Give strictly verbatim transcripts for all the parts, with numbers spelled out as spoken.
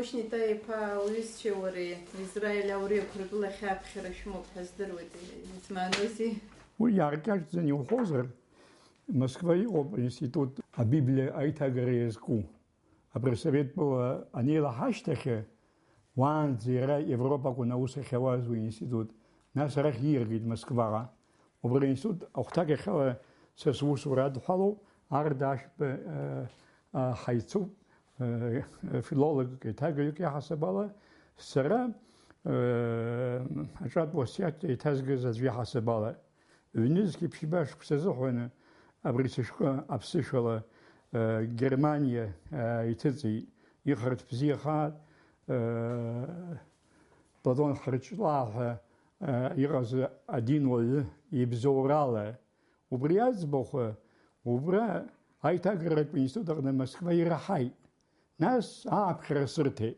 Шьни Таиԥа, уҩызцәеи уареи Израиль ауриақәа ргылахь аԥхьара шәымоуп ҳәа здыруеит, измааноузеи? Уи иааркьаҿӡаны иуҳәозар, Москва иҟоуп аинститут абиблиа аиҭагара иазку. Абри асовет тәыла анеилаҳа ашьҭахь, уаанӡа иара Европа акәын аус ахьауаз уи аинститут, нас арахь ииаргеит Москваҟа. Убри аинститут ахәҭак иахьала са сусура адҳәалоуп, Арда Ашәба, э, э, ҳаицуп, э, филологк еиҭагаҩык иаҳасаб ала, сара, э, аҿатә уасиаҭ еиҭазгаз аӡә иаҳасаб ала. Ҩнызқь ԥшьба шықәса азыҳәан абри сышәҟәы аԥсышәала, э, Германиа, э, иҭыҵит, ихарҭ бзиахааит, э, Платон Харчлаа ҳәа, э, иҟаз адинуаҩы ибзоурала. Убри аӡбахә, убра аиҭагаратә институт аҟны Москва ираҳаит. Нас ааԥхьара сырҭеит.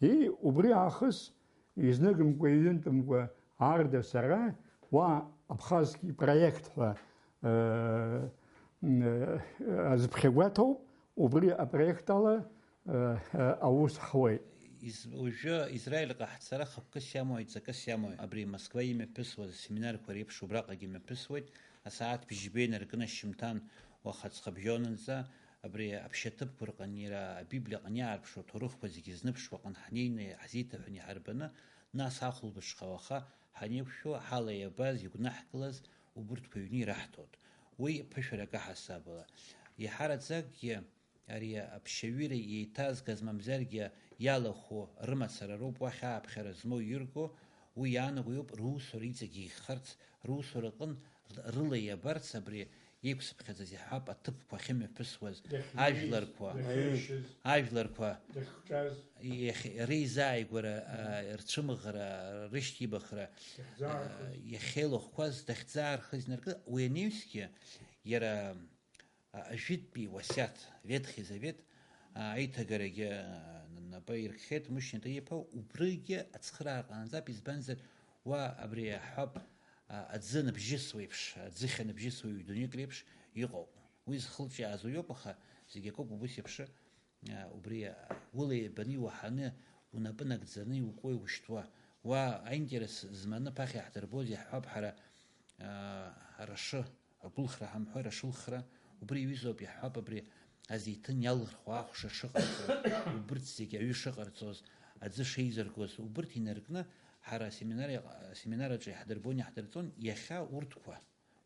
И, убри аахыс изныкымкәа-ҩынтәымкәа Арда сара уа Абхазский проект ҳәа, э, э, азыԥхьагәаҭоуп, убри апроект ала, э, э, аус ҳуеит. Из-, уажәы Израильҟа ҳцара хықәкыс иамои, ҵакыс иамои? Абри Москва имҩаԥысуаз асеминарқәа реиԥш убраҟагьы имҩаԥысуеит. Асааҭ бжьба инаркны ашьыжьымҭан уаха ҵхыбжьонынӡа абри аԥшьаҭыԥқәа рҟны иара Абиблиаҟны иаарԥшу аҭоурыхқәа зегьы зныԥшуа аҟны ҳнеины ҳзеиҭаҳәаны иҳарбаны, нас ахәылбыҽха уаха ҳанеиқәшәо, ҳала иабаз, игәнаҳкылаз убырҭқәа аҩны ираҳҭоит. Уи ԥышәарак аҳасабала. Иаҳараӡакгьы ари аԥшьаҩыра еиҭазгаз, мамзаргьы иалахәу рымацара роуп уахь ааԥхьара змоу ирго, уи иаанаго иоуп русура иҵегь еиӷьхарц, русура аҟын рыла иабарц абри еиқәсыԥхьаӡаз иаҳҳәап, аҭыԥқәа ахьымҩаԥысуаз, дахьнеиз, ажәларқәа, дахьыршьыз, ажәларқәа, дахьҿаз, иахь-, реизааигәара, а, рцәымӷра, рышьҭибахра, дахьӡаархыз, а, иахьеилахәқәаз, дахьӡаархыз инаркны, уи анаҩсгьы иара, а, ажәытәтәи уасиаҭ, Ветхий Завет, а, аиҭагарагьы, а, напы аиркхеит Мушьни Таиԥа, убригьы ацхыраара ҟанаҵап, избанзар, уа абри аҳәап, а, аӡы аныбжьысуеиԥш, аӡыхь аныбжьысуа ҩ-дунеик реиԥш иҟоуп. Уи зхылҿиааз уиоуп, аха зегь акоуп, убыс еиԥш, а, убри, а, ула еибаны иуаҳаны, унапы нагӡаны иукуа иушьҭуа. Уа аинтерес зманы ԥахьа иаҳдырбоз иаҳҳәап ҳара, а, арашы, агәылхра ҳамҳәои, арашылхра, убри иҩызоуп иаҳҳәап абри азеиҭын иалырхуа ахәша шыҟарҵо, убырҭ зегь аҩы шыҟарҵоз, аӡы шеизыргоз, убырҭ инаркны, ҳара асеминар иаҟ-, асеминар аҿы иаҳдырбон, иаҳдырҵон, иахьа урҭқәа,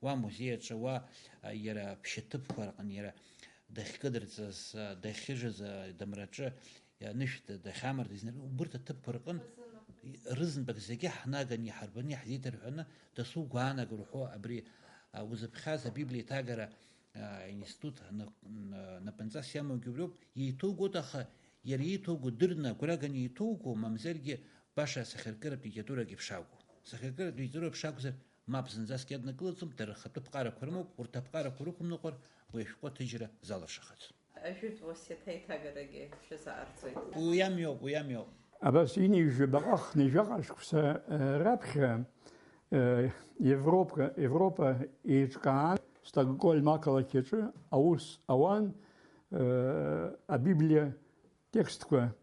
уа амузеи аҿы, уа, а, иара аԥшьаҭыԥқәа рҟны, иара дахькыдырҵаз, а, дахьыжыз, а, адамраҿы, анышә дахьамардаз, убырҭ аҭыԥқәа рҟын рызынтәык зегьы ҳнаганы, иҳарбаны, иаҳзеиҭарҳәаны, дасу гәаанагара уҳәо, абри, а, узыԥхьаз Абиблиа аиҭагара, а, институт на-, на-, напынҵас иамоугьы убриоуп, еиҭоугоит, аха иара ииҭоуго дырны, агәра ганы ииҭоуго, мамзаргьы баша асахьаркыратә литературагьы ԥшагоу. Асахьаркыратә литература ԥшагзар, мап зынӡаск иаднакылаӡом, дара рхатәы ԥҟарақәа рымоуп, урҭ аԥҟарақәа рықәымныҟәар, уи ашәҟәы аҭыжьра залыршахаӡом. Ажәытә уасиаҭ аиҭагараҿы шәазааырҵоит. Уи амҩоуп, уи амҩоуп. Абас ҩынҩажәи жәабаҟа хынҩажәаҟа шықәса, э, раԥхьа, э, Европа, Европа еиҿкаан, Стокгольм ақалақь аҿы аус ауан, э, Абиблиа текстқәа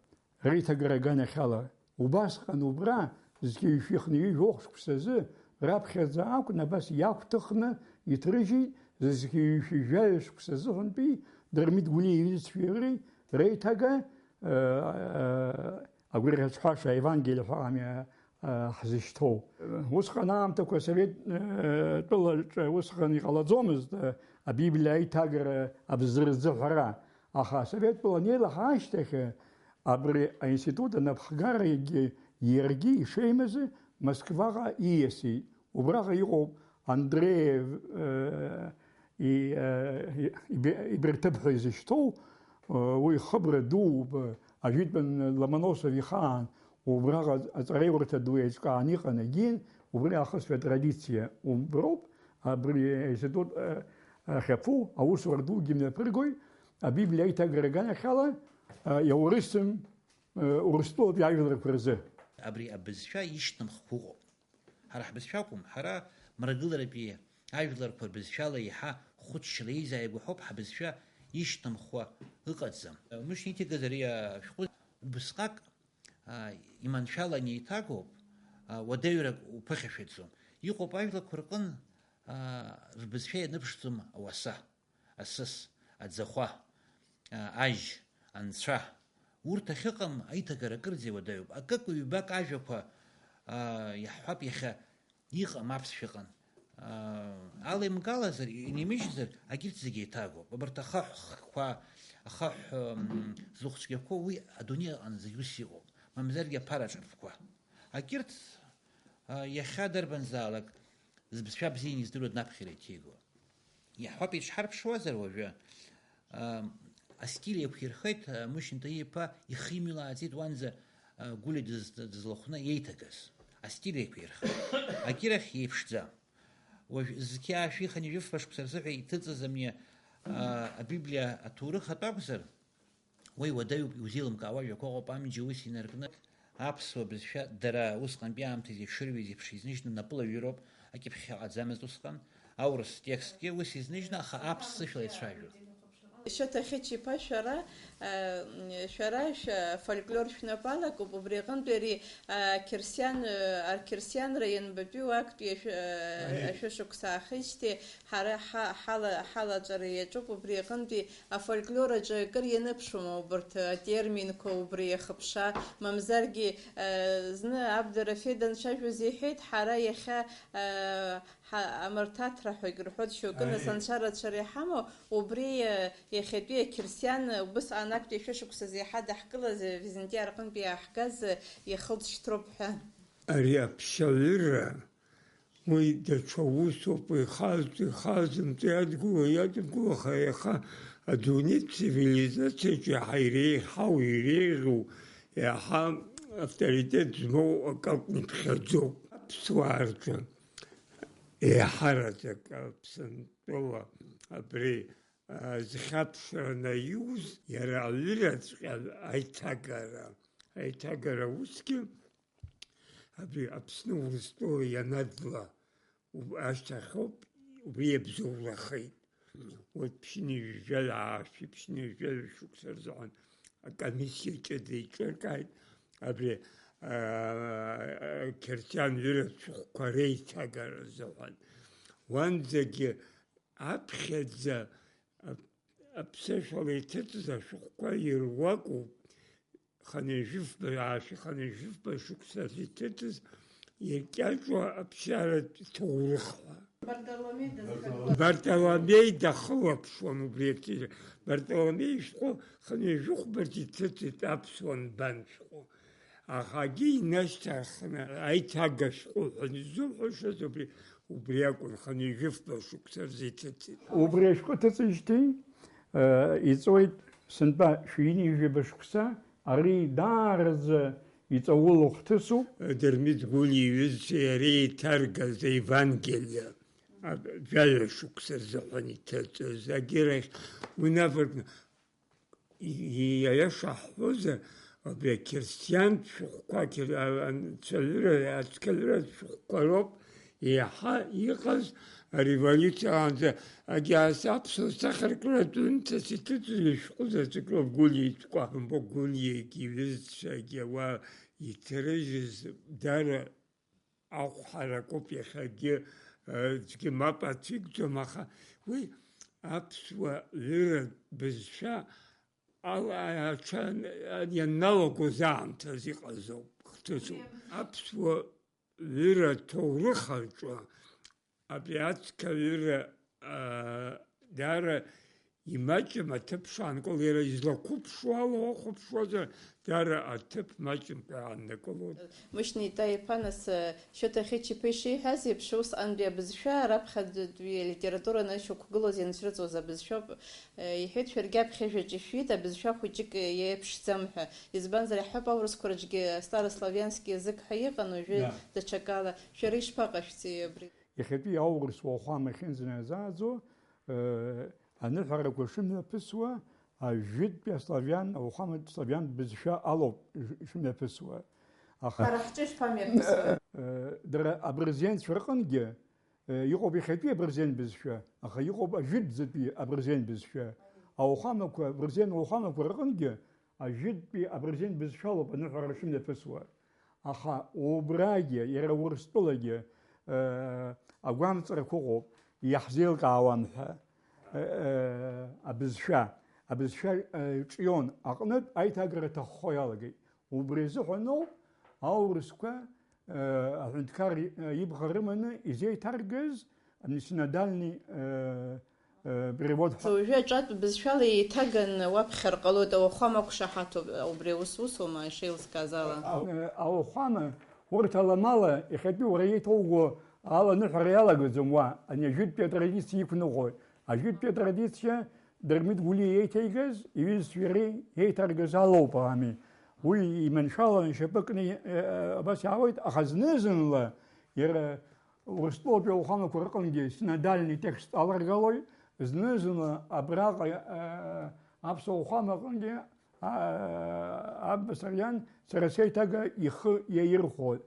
реиҭагара аганахьала. Убасҟан убра, зқьи жәшәи хынҩажәи жәохә шықәса азы, раԥхьаӡа акәын, абас иақәҭыхны иҭрыжьит, зқьи жәшәи жәаҩа шықәса азыҳәантәи Дырмит Гәлиа иҩызцәеи иареи реиҭага, э, э, агәырӷьаҿҳәаша, Евангелие ҳәа ами, э, ҳзышьҭоу. Усҟан аамҭақәа Совет, э, тәылаҿы усҟан иҟалаӡомызт, э, Абиблиа аиҭагара абзырӡыҳәара. Аха Асовет тәыла анеилаҳа ашьҭахь, абри аинститут анапхгарагьы иаргьы ишеимаз Москваҟа ииасит. Убраҟа иҟоуп Андреев, э, и-, э, и-, ибе-, иберҭыԥ ҳәа изышьҭоу, э, уи хыбра дууп, э, ажәытәан Ломоносов ихаан, убраҟа аҵараиурҭа ду еиҿкаан иҟан, егьин, убри аахысра атрадициа уброуп, абри аинститут, э, ахьаԥу, аусура дугьы мҩаԥыргоит, Абиблиа аиҭагара аганахьала, э, иаурысым, э, Урыстәылатәи ажәларқәа рзы. Абри абызшәа ишьҭымхқәа ыҟоуп. Ҳара ҳбызшәа акәым, ҳара мрагыларатәи ажәларқәа рбызшәала еиҳа хәыцшьала еизааигәахоуп, ҳабызшәа ишьҭымхуа ыҟаӡам. Мышьҭа иҭигаз ари ашәҟәы Убысҟак, аа, иманшәаланы еиҭагоуп, аа, уадаҩрак уԥыхьашәаӡом. Иҟоуп ажәлақәа рҟын, аа, рбызшәа ианыԥшӡом ауаса, асыс, аӡахәа, аа, ажь, анцәа. Урҭ ахьыҟам аиҭагара акырӡа иуадаҩуп. Акык-ҩбак ажәақәа, аа, иаҳҳәап иахьа Иҟам аԥсшәа ыҟан. Аа, алеимгалазар, инеимыжьзар, агьырҭ зегьы еиҭагоуп. Абарҭ ахаҳә хкқәа, ахаҳә, м, зыхә цәгьақәоу уи адунеи аҟны зегь ус иҟоуп, мамзаргьы аԥара ҿырпқәа. Агьырҭ, а, иахьа дарбанзаалак збызшәа бзианы издыруа днаԥхьара иҭигоит. Иаҳҳәап, иҽҳарԥшуазар уажәы, аа, астиль еиқәирхеит, аа, Мушьни Таииа-иԥа ихимҩла ааӡеит уанӡа, аа, Гәлиа дыз-, дызлахәны еиҭагаз. Астиль еиқәирхеит. Агьырахь иеиԥшӡам. Уажә зқьи аашәи хынҩажәи жәафба шықәса рзыҳәа иҭыҵыз амни, аа, Абиблиа аҭоурых атәы акәзар, Уи уадаҩуп, иузеилымкаауа ажәақәа ыҟоуп, амҩа ус инаркны, аԥсуа бызшәа дара усҟантәи аамҭазы ишырҩыз еиԥш изныжьны напыла ҩыроуп, акьыԥхьра ҟаӡамызт усҟан, аурыс текстгьы ус изныжьны, аха аԥс ԥсышәала ицәажәо. Шьаҭа Хьыча-иԥа, шәара, э, шәара шәа-, фольклор шәнапы алакуп, убри аҟынтәи ари, э, қьырсиан, э, ақьырсианра ианбатәиу актәи ашәы-, э, Аиеи. Ашәышықәса аахижьҭеи ҳара ҳа-, ҳала-, ҳалаҵәара иаҿуп, убри аҟынтәи Афольклор аҿы акыр ианыԥшума убарҭ атерминқәа, убри иахыԥша? Мамзаргьы, э, зны Абдурафеи данцәажәоз иҳәеит, ҳара иахьа, э, ҳа-, амырҭаҭра ҳәагь рҳәоит, шьоукы нас анцәа рацәара иҳамоу, убри, э, иахьатәи ақьырсиан, э, убысҟан актәи ашәышықәсазы иаҳа даҳкылаз, э, Византиа рҟынтәи иааҳгаз, э, иахылҵшьҭроуп ҳәа. Ари аԥсшьаҩыра Уи даҽа усуп, ихаз, ихазымҵо иадгыло, иадгыло, аха иаха адунеитә цивилизациаҿы иаҳа иреиӷьу, иреиӷьу, иаҳа авторитет змоу акы акәны иԥхьаӡоуп. Аԥсуаа рҿы еиҳараӡак Аԥсынтәыла абри, а, зхьаԥшра анаиуз, иара аҩыраҵәҟьа аиҭагара, аиҭагара усгьы Абри Аԥсны Урыстәыла ианадлак уб-, ашьҭахьоуп, убри иабзоурахеит. Урҭ ԥшьынҩажәи жәаҩа аашәи ԥшьынҩажәи жәаҩа шықәса рзыҳәан акомиссиа ҷыда еиҿыркааит, абри, аа, қьырсиан ҩыратә шәҟәқәа реиҭагара азыҳәан. Уанӡагьы аԥхьаӡа ап-, аԥсышәала иҭыҵыз ашәҟәқәа ируакуп, хынҩажәи фба, аашәи хынҩажәи фба шықәса иҭыҵыз, иркьаҿуа аԥсшьаратә ҭоурых ҳәа. Бартоломеи дахылаԥшуан убри актив. Бартоломеи ишәҟәы хынҩажәи хәбарҭ иҭыҵит аԥсуа нбан шәҟәы. Аха акгьы инашьҭарххны аиҭага шәҟәы ҳәа иззуҳәашаз убри, убри акәын, хынҩажәи фба шықәса рзы иҭыҵит. Убри ашәҟәы ҭыҵижьҭеи, э, иҵуеит сынтәа шәи ҩынҩажәи жәаба шықәса, ари даараӡа иҵаулоу хҭысуп. Дырмит Гәлиа иҩызцәеи иареи иҭаргаз Евангелие, а, жәаҩа шықәса рзыҳәан иҭыҵыз, агьырахь уи инаваркны, И-, и-, аиаша ҳҳәозар, абри ақьырсиантә шәҟәқәа, ақьыр-, а-, анцәаҩыра, ацәгьаҩыратә шәҟәқәа роуп еиҳа иҟаз ареволиуциа аанӡа, агьаас аԥсуа сахьаркыратә ҩымҭас иҭыҵыз ишәҟәы заҵәык роуп Гәлиа ишәҟәы. Гәлиагьы иҩызцәагьы уа иҭарыжьыз дара ахәҳаракуп иахьагьы, э, аӡәгьы мап ацәикӡом, аха уи аԥсуа ҩыратә бызшәа ала-, аҽа-, ианалагоз аамҭазы иҟазоуп, хҭысуп. Аԥсуа ҩыра ҭоурых аҿы абри ацәгьаҩыра, аа, даара имаҷым аҭыԥ шаанкыло, иара излақәыԥшуа ала уахәаԥшуазар, даара аҭыԥ маҷымкәа иааннакылоит. Мушьни Таииа-иԥа, нас, Шьоҭа Хьыча-иԥа ишиҳәаз еиԥш, усҟантәи абызшәа раԥхьаӡатәи алитература анышьақәгылоз ианцәрыҵуаз абызшәоуп, иҳәеит, шәаргьы аԥхьажәаҿ ишәҩит, абызшәа хәыҷык иеиԥшӡам ҳәа. Избанзар, иаҳҳәап, аурысқәа рҿгьы старославиански язык ҳәа иҟан, уажәы Да. даҽакала. Шәара ишԥаҟашәҵеи абри? Иахьатәи аурыс уахәама ахьынӡанаӡааӡо, э, аныҳәарақәа шымҩаԥысуа, ажәытәтәи аславиан, ауахәаматә славиантә бызшәа алоуп ш-, шымҩаԥысуа. Аха Ҳара ҳҿы шԥамҩаԥысуа? Э, дара абырзенцәа рҟынгьы, э, иҟоуп иахьатәи абырзен бызшәа, аха иҟоуп ажәытәӡатәи абырзен бызшәа. Ауахәамақәа, абырзен ауахәамақәа рҟынгьы ажәытәтәи абырзен бызшәалоуп аныҳәара шымҩаԥысуа. Аха убрагьы, иара Урыстәылагьы, э, агәамҵрақәа ыҟоуп, иаҳзеилкаауам ҳәа, э, э, абызшәа, абызшәа, э, ҿион аҟнытә аиҭагара ҭаххо иалагеит. Убри азыҳәаноуп аурысқәа, э, аҳәынҭқар, э, ибӷа рыманы изеиҭаргаз ани синодальный, э, э, перевод ҳәа. Уажәы аҿатә бызшәала еиҭаган уаԥхьар ҟалоит, ауахәама ақәшаҳаҭуп, убри аус усума, ишеилыскааз ала? А, э, ауахәама, урҭ аламала, иахьатәи уара иеиҭоуго аланыҳәара иалагаӡом уа, ани ажәытәтәи атрадициа иқәныҟәоит. Ажәытәтәи атрадициа Дырмит Гәлиа иеиҭеигаз, иҩызцәеи иареи еиҭаргаз алоуп, ами. Уи иманшәаланы ишьапы кны, э, абас иаауеит, аха зны-зынла иара Урыстәылатәи ауахәамақәа рҟынгьы синодальный текст аларгалоит, зны-зынла абраҟа, э, аԥсуа уахәама аҟынгьы, а, Абба Сариан сара сеиҭага ихы иаирхәоит.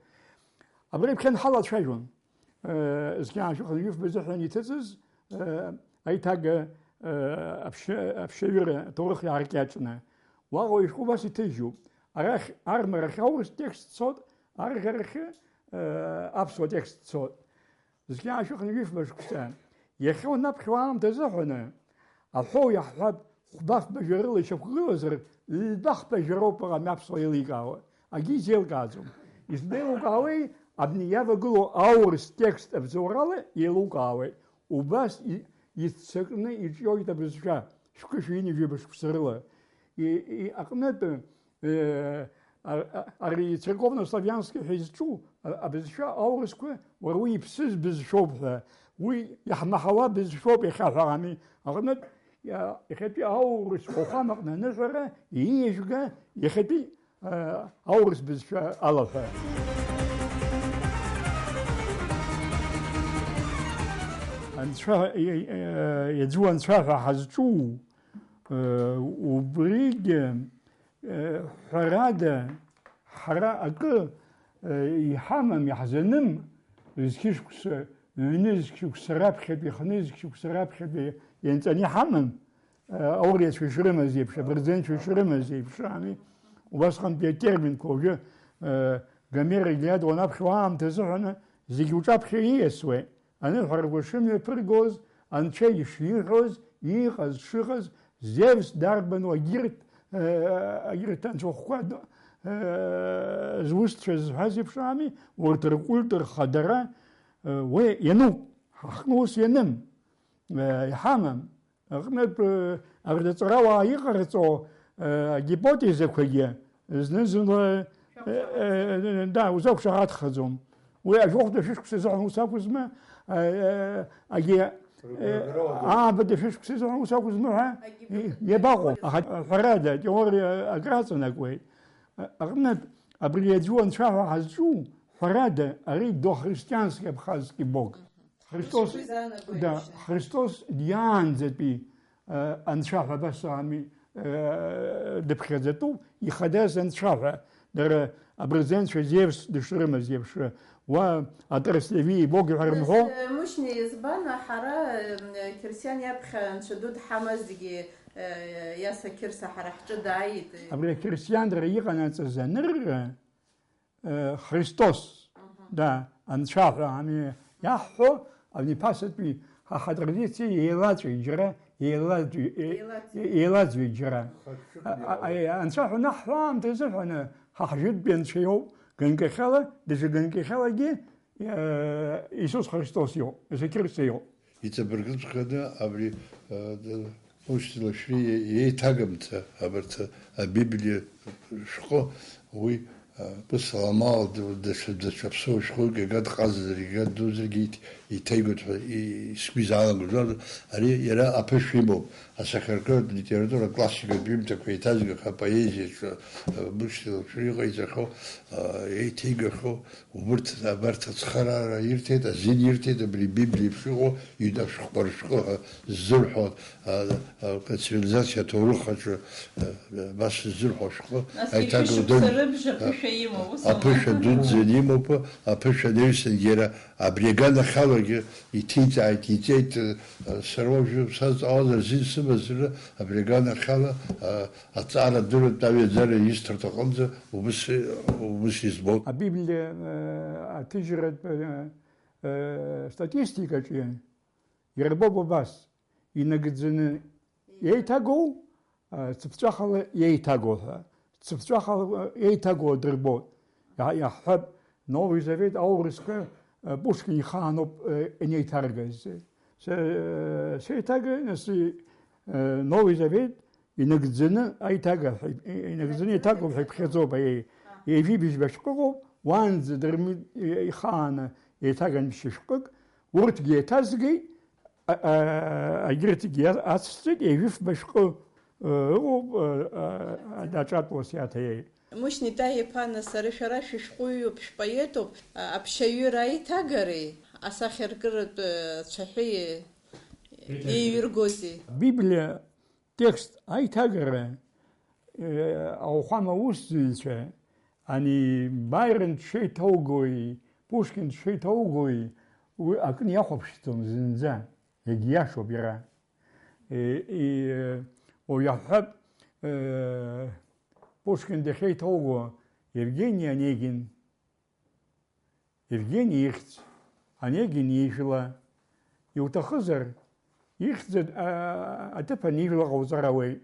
Абри аԥхьан ҳалацәажәон, э, зқьи аашәыхын жәафба зыҳәан иҭыҵыз, э, аиҭага, э, аԥшьа-, аԥшьаҩыра аҭоурых иааркьаҿны. Уаҟа ишәҟәы убас иҭыжьуп. Арахь, армарахь аурыс текст цот, арӷьарахьы, э, аԥсуа текст цот. Зқьи аашәыхын жәафба шықәса. Иахьа унаԥхьо аамҭа азыҳәаны, аҳәоу иаҳҳәап, хәба-фба жәарыла ишьақәгылазар, ҩба-хԥа жәароуп аҟами аԥсуа еиликаауа. Акгьы изеилкааӡом. Излеилукаауеи, абни иавагылоу аурыс текст абзоурала еилукаауеит. Убас и-, иццакны иҿиоит абызшәа, шәкы-шәи ҩынҩажәаба шықәса рыла. И-, и-, аҟнытә, э, а-, а-, ари церковно-славянский ҳәа изҿу а-, абызшәа аурысқәа, уара уи иԥсыз бызшәоуп ҳәа, уи иаҳмаҳауа бызшәоуп иахьа ҳәа ами. Аҟнытә, иа-, иахьатәи аурыс уахәамаҟны аныҳәара ииажәга иахьатәи, а, аурыс бызшәа алаҳәа. Анцәа, и-, и-, иаӡәу анцәа ҳәа ҳазҿу, э, убригьы, э, ҳәарада, ҳара акы, э, иҳамам, иаҳзаным, зқьышықәса, ҩнызқьшықәса раԥхьатәи, хнызқьшықәса раԥхьатәи ианҵаны иҳамам, э, ауриацәа ишрымаз еиԥш, абырзенцәа ишрымаз еиԥш, ами. Убасҟантәи атерминқәа уажәы, э, Гомер Илиад уанаԥхьо аамҭа азыҳәаны зегьы уҿаԥхьа ииасуеит. Аныҳәарақәа шымҩаԥыргоз, Анцәа ишиҳәоз, иҟаз шыҟаз, Зевс дарбану, агьырҭ, э, агьырҭ анцәахәқәа, э, зусҭцәа зҳәаз еиԥш ами, урҭ ркульт, рхадара, э, уи иануп, ҳаҟны ус ианым, э, иҳамам. Аҟнытә, э, арҵаҩрауаа иҟарҵо, э, агипотезақәагьы зны-зынла, э, э, да, узақәшаҳаҭхаӡом. Уи ажәохәтәи ашәышықәса азыҳәан ус акәызма, э, э, агьи, э, аабатәи ашәышықәса азыҳәан ус акәызма ҳәа, агьи, и-, иабаҟоу? Аха, ҳәарада, атеориа акраҵанакуеит. А-, аҟнытә, абри аӡәы анцәа ҳәа ҳазҿу, ҳәарада, ари дохристианский абхазский бог. Христос, Христос изаанагои да, мшәан? Христос диаанӡатәи, э, анцәа ҳәа абас ами, э, дыԥхьаӡатәуп, ихадаз анцәа ҳәа, дара абырзенцәа Зевс дышрымаз еиԥш, уа Атрас Леви ибог ҳәа рымҳәо. Нас, э, Мушьни, избан ҳара, э, қьырсиан иаԥхьа анцәа ду дҳамазҭгьы, э, Иаса Қьырса ҳара ҳҿы дааит. Абри ақьырсианра иҟанаҵаз анырра, Э, Христос, да, анцәа ҳәа ами иаҳҳәо, абни ԥасатәи ҳа ҳатрадициа еилаҵәеит џьара, еилаҵәи-, е-, Еилаҵәеит. Еилаҵәеит џьара. Хатәшыкәа А, а, иалоуп. Анцәа ҳәа анаҳҳәо аамҭазы ҳәаны, ҳа ҳжәытәтәи анцәа иоуп, ганкахьала, даҽа ганкахьалагьы, э, Иисус Христос иоуп, Иисус Қьырса иоуп. Иҵабыргыҵәҟьаны абри, э, д-, Усти Лашәриа иеиҭагамҭа абарҭ Абиблиа шәҟәы, уи, а, Пысаламал д-, даҽа, даҽа ԥсуа шәҟәык иага дҟазазар, иага ддузаргьы иҭ-, иҭеигоит ҳәа и-, сгәы изаанагоит. Ари иара аԥышәа имоуп. Асахьаркыратә литература классикатә ҩымҭақәа еиҭазгах, апоезиаҿы, а, Усти Лашәриа иҟаиҵахьоу, а, еиҭеигахьоу, Убырҭ, абарҭ ацхыраара ирҭеит, азин ирҭеит, абри Библиа еиԥш иҟоу, ҩажәа шәҟәқәа рышәҟәы ҳәа ззырҳәо, а, а, ацивилизациа аҭоурых аҿы, а, абас ззырҳәо ашәҟәы, Нас аиҭагара шәышықәса дан-, рыбжа а, аԥышәа имоу, ус аума? Аԥышәа дуӡӡаны имоуп, аԥышәа анаҩсангьы иара абри аганахьала Иҭиҵааит, иҵеит, сара уажәы сазҵаауазар зин сымазар, абри аганахьала, а, аҵара дыртә аҩаӡара исҭартә аҟынӡа убыс, убыс избоит. Абиблиа, э, аҭыжьратә, э, э, статистикаҿы ирбоуп убас, инагӡаны еиҭагоу, а, цыԥҵәахала еиҭагоу ҳәа. Цыԥҵәахала еиҭагоу дырбоит. Иа-, иаҳҳәап, Новый Завет аурысқәа, а, Пушкин ихаануп, а, инеиҭаргаз. Се-, сеиҭага, нас, а, Новый Завет инагӡаны аиҭага ҳәа иб-, инагӡаны еиҭагоуп ҳәа иԥхьаӡоуп, аиеи. Ҩажәи быжьба шәҟәыҟоуп, уаанӡа дырмит ихааны еиҭаган шьыжьхәык, урҭгьы еиҭазгеит, А, а, егьырҭгьы ацсҵеит, ҩажәи фба шәҟәы, ы, ыҟоуп, ы, ы, аҿатә уасиаҭ аиеи. Мушьни Таиа-иԥа, нас, ари шәара шәышәҟәыҩҩуп, шәпоетуп, а, аԥшьаҩыра аиҭагареи асахьаркыратә, ы, цәаҳәеи еиҩыргозеи? Абиблиа текст аиҭагара, э, ауахәама аусзуҩцәа, ани Баирон дшеиҭоугои, Пушкин дшеиҭоугои, уи акын иахәаԥшӡом зынӡа, егьиашоуп иара. Э, и, э, уажә иаҳҳәап, э, Пушкин дахьеиҭоуго Евгений Онегин, Евгений ихьӡ, Онегин ижәла, иуҭахызар, ихьӡ, а, аҭыԥан ижәла ҟауҵар ауеит,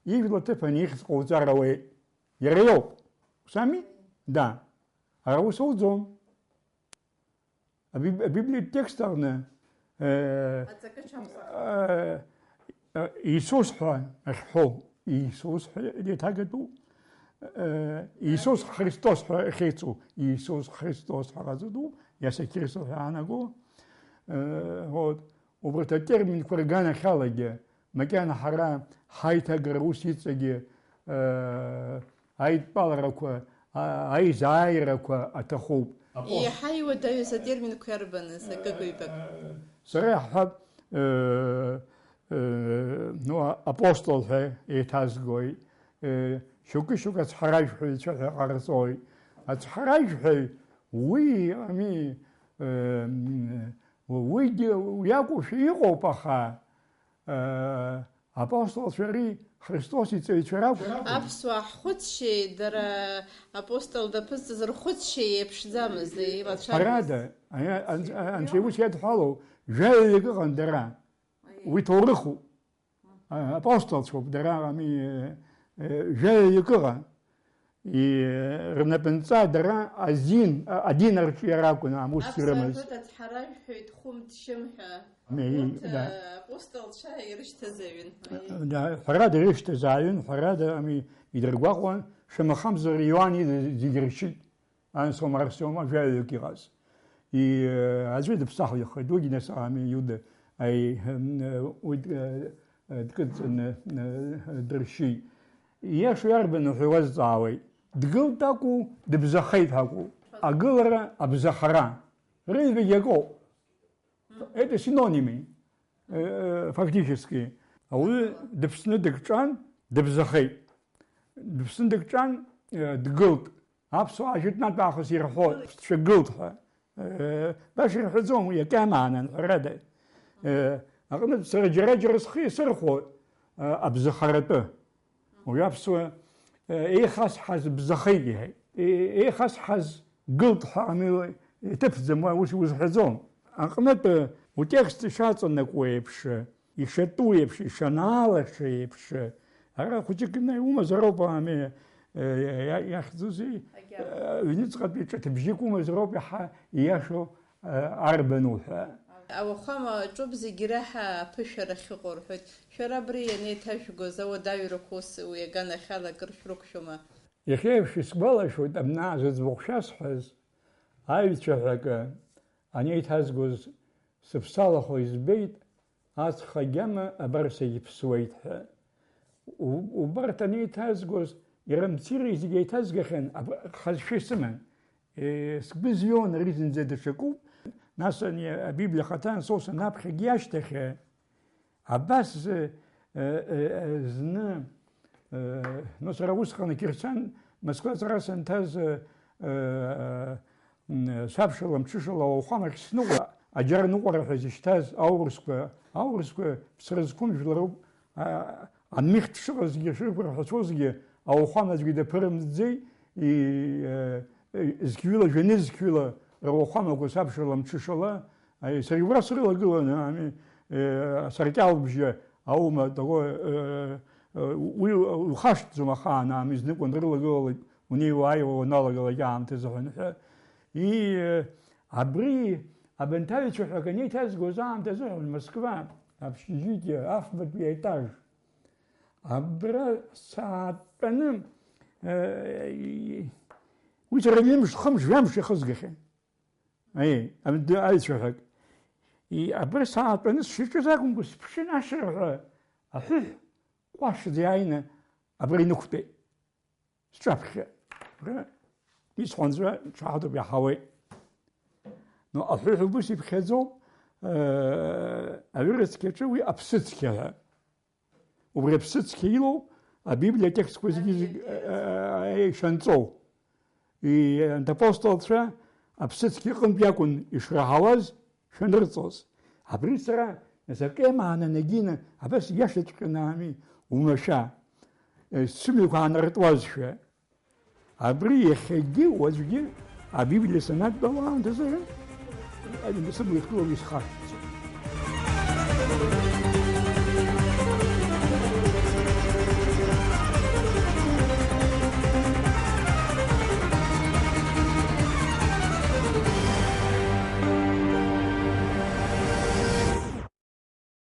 ижәла аҭыԥан ихьӡ ҟауҵар ауеит. Иара иоуп. Усами? Да. Ара ус ауӡом. Абиб-, абиблиатә текст аҟны, э, Аҵакы ҽамсахт. Э, Иисус ҳәа ахьҳәоу, Иисус ҳәа еиҭагатәуп. Э, Иисус Христос ҳәа ахьеицу, Иисус Христос ҳәа ҟаҵатәуп, Иаса Қьристо ҳәа аанаго. Э, вот. Убарҭ атерминқәа рганахьалагьы, макьана ҳара ҳаиҭагара ус иҵегьы, э, аидтәаларақәа, а-, аизааирақәа аҭахуп. Еиҳа иуадаҩыз атерминқәа иарбаныз, акык-ҩбак? Сара иаҳҳәап, э, э, ну, апостол ҳәа еиҭазгоит, э, шьоукы-шьоукы ацҳаражәҳәаҩцәа ҳәа ҟарҵоит. Ацҳаражәҳәаҩ уи, ами, э, м, уигьы уи акәушәа иҟоуп, аха, э, апостолцәа ари Христос иҵаҩцәа ракәын. Аԥсуаа ҳхәыцшьеи, дара апостол даԥызҵаз рхәыцшьеи еиԥшӡамызт, еилацәажәомызт. Ҳәарада, ани-, ан-, анцәа ус иадҳәалоу, жәаҩаҩык ыҟан дара. Уи ҭоурыхуп. А, апостолцәоуп дара, ами, э, э, жәаҩаҩык ыҟан. И, э, рнапынҵа дара азин, а, адин арҿиара акәын, ам, ус Аԥсуаа ирымаз. Рҳәоит, ацҳаражәҳәаҩ дхәымҭшьым ҳәа. Ами, Урҭ, да. Э, апостолцәа ирышьҭазаҩын. Да, ҳәарада, ирышьҭазааҩын, ҳәарада, ами, идыргәаҟуан, шамахамзар Иоанн ида зегь ршьит. Анцәа марсиома жәаҩаҩык иҟаз. И, э, аӡәы дыԥсахлыххеит, уигьы нас ами Иуда, аи, м, э, уи, э, э, дкыдҵаны, э, дыршьит. Ииашоу иарбану ҳәа уазҵаауеит. Дгылт акәу, дыбзахеит акәу? Агылара, абзахара. Рыҩбагьы акоуп. Это синонимы, э, фактически. Ауаҩы дыԥсны дыкҿан, дыбзахеит. Дыԥсны дыкҿан, э, дгылт. Аԥсуаа ажәытәнатә аахыс ирҳәо, дшәагылт ҳәа. Э, баша ирҳәаӡом уи, акьамаанан, ҳәарада. Э, аҟнытә сара џьара-џьара схы иасырхәо, э, абзахаратәы. Уи аԥсуа, э, еихасҳаз бзахеит иҳәеит. Е-, еихасҳаз гылт ҳәа ами, иҭыԥӡам, уа ус узҳәаӡом. Аҟнытә утекст ишаҵанакуа еиԥш, ишатәу еиԥш, ишанаалаша еиԥш, ара хәыҷык инаиумазароуп, ами, э, иа-, иахьӡузеи, э, ҩныҵҟатәи ҿыҭбжьык умазароуп иаҳа ииашоу, э, арбану ҳәа. Ауахәама аҿоуп зегь реиҳа аԥышәара ахьыҟоу рҳәоит. Шәара абри ианеиҭажәгоз ауадаҩрақәа ус уи аганахьала акыр шәрықәшәома? Иахьа еиԥш исгәалашәоит, абна зыӡбахә шәасҳәаз, аҩцәа ҳәа акы анеиҭазгоз сыԥсалахо избеит, аҵх агьама абар сегьԥсуеит ҳәа. У-, убарҭ анеиҭазгоз, иара мцира зегь еиҭазгахьан, аб-, хазшәа исыман. Е, сгәы зҩуан ари зынӡа даҽакуп. Нас ани Абиблиа ахаҭа ансоусын аԥхьагьы ашьҭахь, Абас, э, э, э, зны, э, ну, сара усҟан ақьырсиан Москваҵәҟьа санҭаз, э, э, м, сабшала, мҽышала ауахәамахь сныҟәо, аџьар ныҟәара ҳәа зышьҭаз аурысқәа, аурысқәа ԥсра зқәым жәларуп, а, амихтә шыҟазгьы, шырқәырҳәацәозгьы, ауахәама аӡәгьы даԥырымҵӡеит, и-, э, э, зқьҩыла, жәанызқьҩыла руахәамақәа сабшала, мҽышала, аи, саргьы убра срылагыланы, ами, э, асаркьалбжьы аума такой, э, э, уи ухашҭӡом ахаан, ами, знык уанрылагылалак, унеиуа-ааиуа уаналагалак аамҭазы ҳәа, ҳәа. И, э, абри, абанҭ аҩцәа ҳәа акы анеиҭазгоз аамҭазы ҳәа, Москва, общежитие, афбатәи аетаж. Абра саатәаны, э, и-, уи сара ҩымш, хымш, жәамш ихызгахьан. Аи, аб-, д-, аицәаҳәак. И-, абра саатәаны сшаҿыз акәымкәа, сыԥшын ашырҳәа аҳәыҳә ҟәашӡа иааины абра инықәтәеит. Сҿаԥхьа. Абра исҳәанҵәа ҽаадоуп, иаҳауеит. Но аҳәыҳә убыс иԥхьаӡоуп, э, аҩырацқьаҿы уи аԥсыцқьа ҳәа. Убри аԥсыцқьа илоуп абиблиа атекстқәа зегьы, зегь, э, э, э, ишанҵоу. И-, анҭ апостолцәа аԥсыцқьа иҟынтә иакәын ишраҳауаз шәанырҵоз. Абри сара закәи амаана нагины, абас иашаҵәҟьаны ами, умашәа, э, сымҩақәа аанартуазшәа. Абри иахьагьы уаҵәгьы абиблиа санадтәалаанӡазы, сыбла ихгылоуп исхашҭ.